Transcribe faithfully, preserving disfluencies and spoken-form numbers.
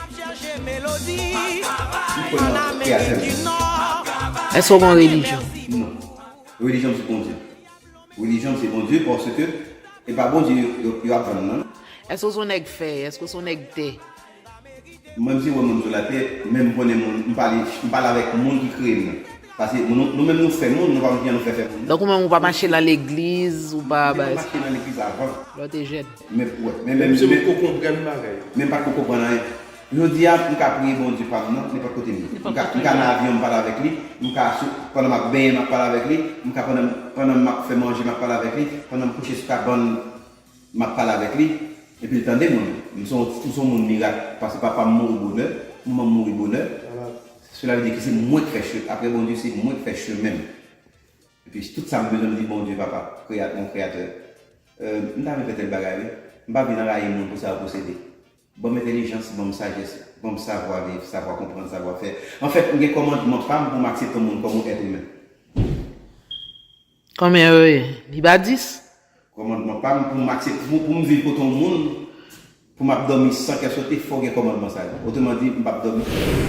M kwè nan Kreyatè m. Èske w gen yon relijyon? Non. Relijyon m se Bondye. Relijyon m se Bondye paske e pa Bondye yo, yo, yo ap vann nan. Èske w se yon nèg fè? Èske w se yon nèg tè? Mwen, m se wè moun sou latè, men m konnen moun, m pale, m pale avèk moun ki kreye m nan. Paske nou, nou menm nou fè moun, nou pa konn kijan nou fè fè moun. Donk ou menm ou pa mache nan legliz, ou pa... M te konn mache nan legliz avan. Lè w te jèn. Men, wè, men, men, men, men m pa t ko konprann anyen. Jodi a, m ka priye Bondye pa m nan, nenpòt kote m ye. M ka, m ka nan avyon, m pale avèk li, m ka sou, pandan m ap benyen, m ap pale avèk li, m ka pandan, pandan m ap fè manje, m ap pale avèk li, pandan m kouche sou kabann, m ap pale avèk li, epi l tande mwen. M se yon, m se yon moun mirak, paske papa m mouri bonè, manman m mouri bonè. Cela veut dire que se mwen ki fè che-, apre Bondye, se mwen ki fè chemen m. Epi tout sa m bezwen, m di Bondye, papa, kreyat-, mon kreyatè, euh, m ta vle fè tèl bagay, wi. M pa vin anrayi moun pou sa yo posede. Ban m entèlijans, ban m sajès, ban m savwa viv, savwa konprann, savwa fè. Anfèt, m gen kòmandman pa m pou m aksepte yon moun kòm yon èt imen. Konbyen yo ye? Li ba dis? Kòmandman pa m pou m aksepte, pou, pou m viv kote yon moun, pou m ap dòmi san kè sote, fò w gen kòmandman sa yo. Otreman di, m p ap dòmi.